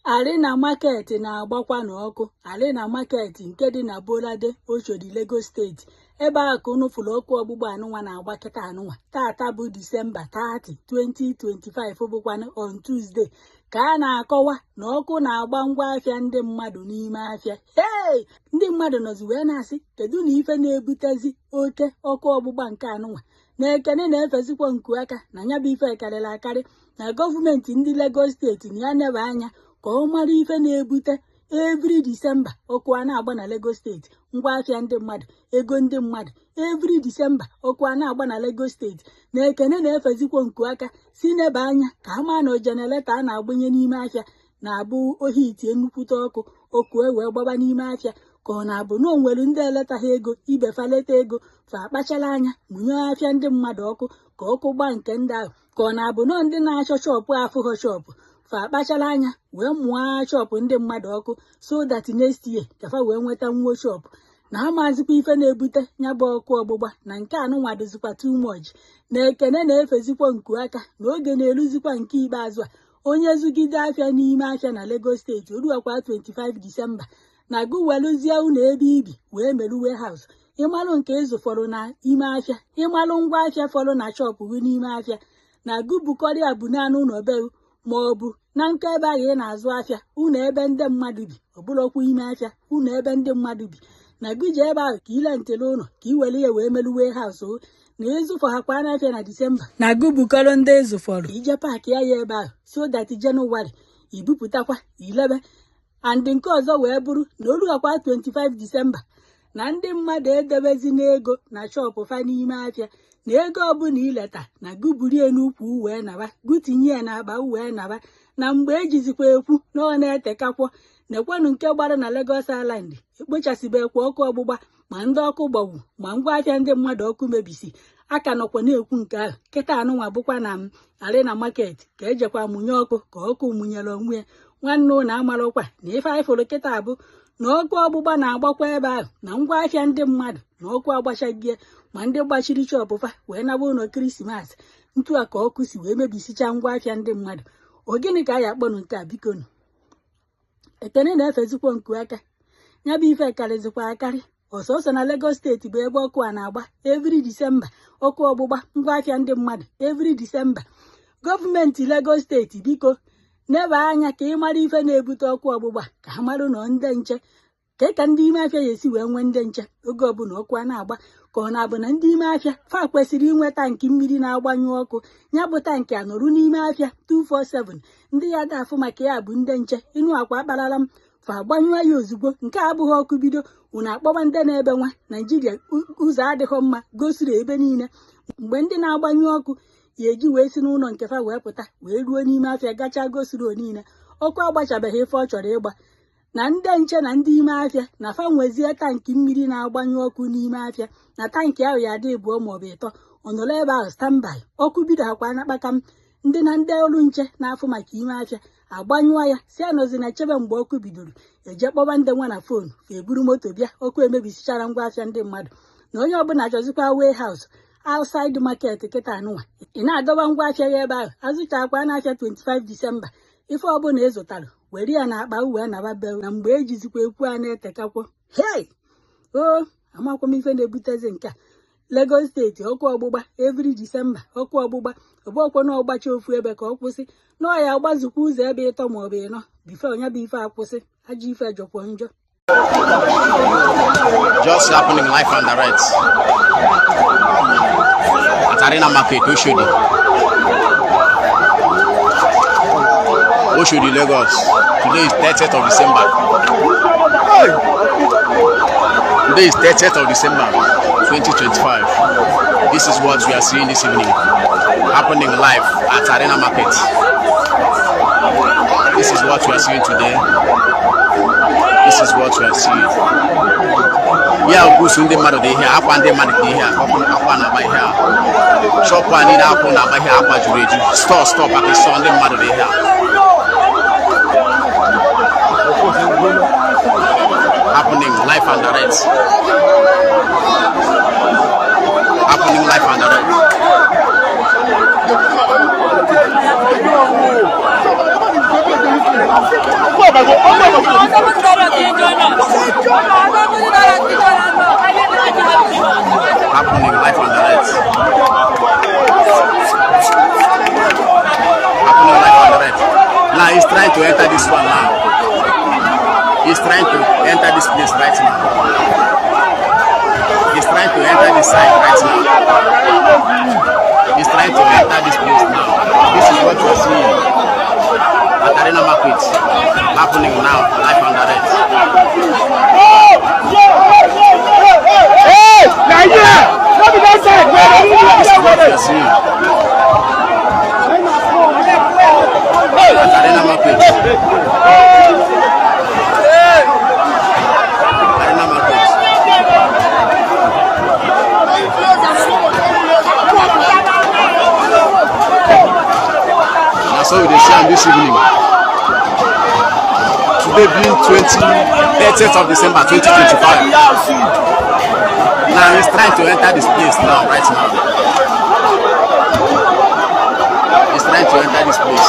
Arena Market na-agbakwanụ ọkụ. Arena Market nke dị na Bolade, Oshodi, Lagos Steeti, ebe a ka unu fụrụ ọkụ ọgbụgba anụnwa na-agba kịta anụnwa. Tata bụ Disemba 30, 2025, bụkwanụ on Tuesday, ka a na-akọwa na ọkụ na-agba ngwa afịa ndị mmadụ n'ime afịa. Hey, ndị mmadụ nọzi wee na-asị, kedu na ife na-ebutezi oke ọkụ ọgbụgba nke anụnwa? Na ekene na-efezikwa nku aka na ya bụ ife karịrị akarị, na gọọmenti ndị Lagos Steeti na ya neba anya ka ọ mara ife na-ebute every December ọkụ a na-agba na Lagos Steeti, ngwa afịa ndị mmadụ, ego ndị mmadụ. Every December ọkụ a na-agba na Lagos Steeti, na ekene na-efezikwa nku aka si neba anya ka a maa na generator a na-agbanye n'ime afịa na-abụ ohi itie nnukwute ọkụ, ọkụ e wee gbaba n'ime afịa, ka ọ na-abụ na o nwere ndị eletaghị ego ibe fa leta ego fa akpachala anya mụnye afịa ndị mmadụ ọkụ ka ọkụ gbaa nke ndị ahụ, ka ọ na-abụ nọọ ndị na-achọ shop afụghọ shop fa akpachala anya wee mụọ shop ndị mmadụ ọkụ, so that next year ka fa wee nweta nwuo shop. Na amazikwa ife na-ebute ya bụ ọkụ ọgbụgba na nke anụnwa dịzikwa too much, na ekene na-efezikwa nku aka na oge na-eruzikwa nke ikpeazụ a. Onye zugide afịa n'ime afịa na Lagos Steeti oruakwa 25 Disemba na gụ welụzie ụlọ ebe ibi wee meru warehouse, ịmalụ nke ịzụ fọrọ na ime afịa, ịmalụ ngwa afịa fọrọ na shop gị n'ime afịa, na gụ bukọrọ ya bụ naanị ụlọ be ma ọ bụ na nke ebe ahụ ị na-azụ afịa, ụlọ ebe ndị mmadụ bi, ọ bụrụkwa ime afịa, ụlọ ebe ndị mmadụ bi, na gụje ebe ahụ ka ile ntịrị ụlọ ka ị were ya wee meru warehouse, na ịzụfọ ha kwa n'afịa na Disemba, na gụ bukọrọ ndị ịzụfọrọ ije pack ya ya ebe ahụ, so that Jenụwarị ibupụtakwa ilebe. And nke ọzọ wee bụrụ na oruakwa 25 Disemba na ndị mmadụ edebezi n'ego na shop fa n'ime afịa, na ego ọbụla ileta na gụburie n'ukwu wee naba, gụtinye ya n'akpa wee naba, na mgbe ejizikwa ekwu na ọ na-etekakwọ nekwanụ nke gbara na Lagos Island ekpochasibekwa ọkụ ọgbụgba, ma ndị ọkụ gbagbu, ma ngwa afịa ndị mmadụ ọkụ mebisi, aka nọkwa na-ekwu nke ahụ. Kịta anụnwa bụkwa na m Arena Market ka ejekwa mụnye ọkụ ka ọkụ mụnyere onwe ya. Nwanne ụlọ amarụkwa na ife anyị fụrụ kịta bụ na ọkụ ọgbụgba na-agbakwa ebe ahụ na ngwa afịa ndị mmadụ na ọkụ agbachagie, ma ndị gbachiri shop fa wee naba ụlọ Krismas ntu a ka ọkụ si wee mebisicha ngwa afịa ndị mmadụ. O gịnị ka a ya akpọnụ nke a? Bikonu, ekene na-efezikwa nku aka, ya bụ ife karịzikwa akarị. Ọsọsọ na Lagos Steeti bụ ebe ọkụ a na-agba every Disemba, ọkụ ọgbụgba ngwa afịa ndị mmadụ every Disemba. Gọọmenti Lagos Steeti, biko neba anya ka ị mara ife na-ebute ọkụ ọgbụgba, ka ha marụ na ndị nche ka ndị ime afịa ya esi wee nwee ndị nche oge ọbụla ọkụ a na-agba, ka ọ na-abụ na ndị ime afịa fa kwesịrị inwe tank mmiri na-agbanyụ ọkụ, ya bụ tank anọrụ n'ime afịa 247, ndị ya da afụ maka ya bụ ndị nche ịnụ akwa akparala m fa agbanyụọ ya ozugbo. Nke a abụghị ọkụ bido unu akpọba ndị na-ebe nwa Naijiria ụzọ adịghị mma gosiri ebe niile. Mgbe ndị na-agbanyụ ọkụ ya eji wee si n'ụlọ nke fa wee pụta wee ruo n'ime afịa gachaa gosiri niile, ọkụ agbachabeghị ife ọ chọrọ ịgba. Na ndị nche na ndị ime afịa na fa nwezie tank mmiri na-agbanyụ ọkụ n'ime afịa, na tank ahụ ya adị ịbụọ maọbụ ịtọ, ọ nọrọ ebe ahụ standby, ọkụ bido hakwa na-akpakam ndị na ndị ọrụ nche na-afụ maka ime afịa agbanyụọ ya, si anọzi na chebe mgbe ọkụ bidoro eje kpọba ndị nwa na phone fa eburu moto bịa. Ọkụ emebisichara ngwa afịa ndị mmadụ, na onye ọbụla chọzikwa warehouse outside market kịta anụnwa ị na-adọba ngwa afịa ya ebe ahụ azụchakwa n'afịa 25 Disemba, ife ọbụla ị zụtara were ya na akpa wee naba be, na mgbe ejizikwa ekwu a na-etekakwo. Hei o, amakwa m ife na-ebutezi nke a. Lagos Steeti, ọkụ ọgbụgba every Disemba, ọkụ ọgbụgba ọbụọkwa na ọgbacha ofu ebe ka ọ kwụsị, na ọ ya agbazukwa ụzọ ebe ịtọ maọbụ ịnọ before onye bụ ife akwụsị. Ajọ ife jọkwa njọ. Just happening live and direct at Arena Market, Oshodi. Oshodi, Lagos. Today is 30th of December. Today is 30th of December, 2025. This is what we are seeing this evening, happening live at Arena Market. This is what we are seeing today. This is what we are seeing. Ya gusu ndị mmadụ dị ihe a, akwa ndị mmadụ dị ihe a, ọkụ akwa na-agba ihe a. Shop a niile akwụ na-agba ihe a, akwa juru eju. Store store pack store ndị mmadụ dị ihe a. Happening live and direct. Happening live and direct. trying to enter this one now. He's trying to enter this place right now. He's trying to enter this side right now. He's trying to enter this place now. This is what you're seeing at Arena Market happening now, live and direct. Hey, Nigeria! No be that side. This is what you're seeing at Arena Market. Arena Market. Na so we dey see am this evening. Today being 30th of December 2025. Now he's trying to enter this place now, right now. He's trying to enter this place.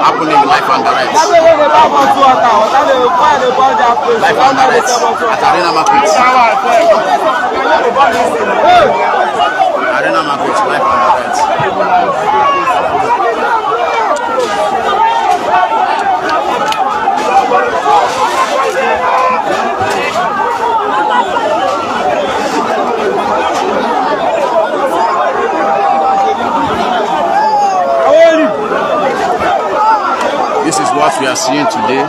Happening live and direct. Live and direct at Arena Market. Arena Market, live and direct. This is what we are seeing today.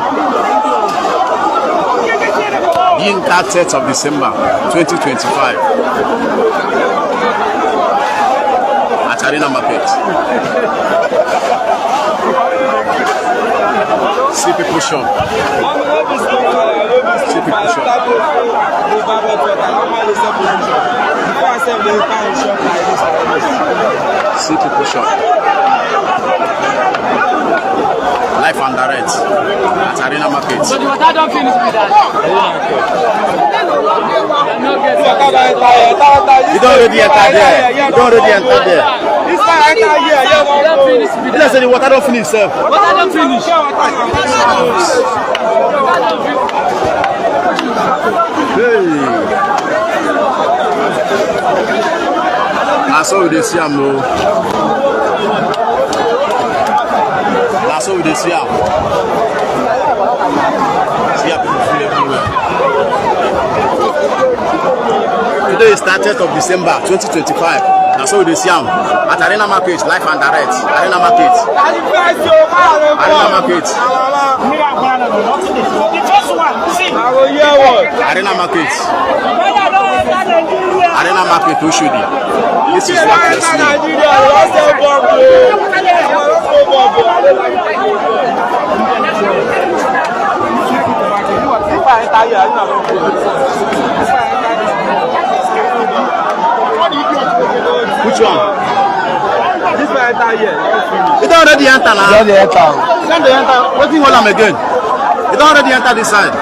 Being 30th of December 2025 at Arena Market. See people shop. See people shop. See people shop. Live and direct at Arena Market. So the water don finish be that. No get. You don already enter there. You don already enter there. This time enter here, yeah, Don finish be You that. say the water don finish sef. Water don finish. Water don finish. Hey. Na so we dey see am o. Na so we dey see am. See how people full everywhere. Today is 30th of December 2025. Na so we dey see am at Arena Market, live and direct. Arena Market. Arena Market. The first one, see. Arena Market. Arena Market Oshodi. This is what we are seeing. Which one? This one enter here. You don already enter now. Don dey enter. Don dey enter. Wetin hold am again? You don already enter this side.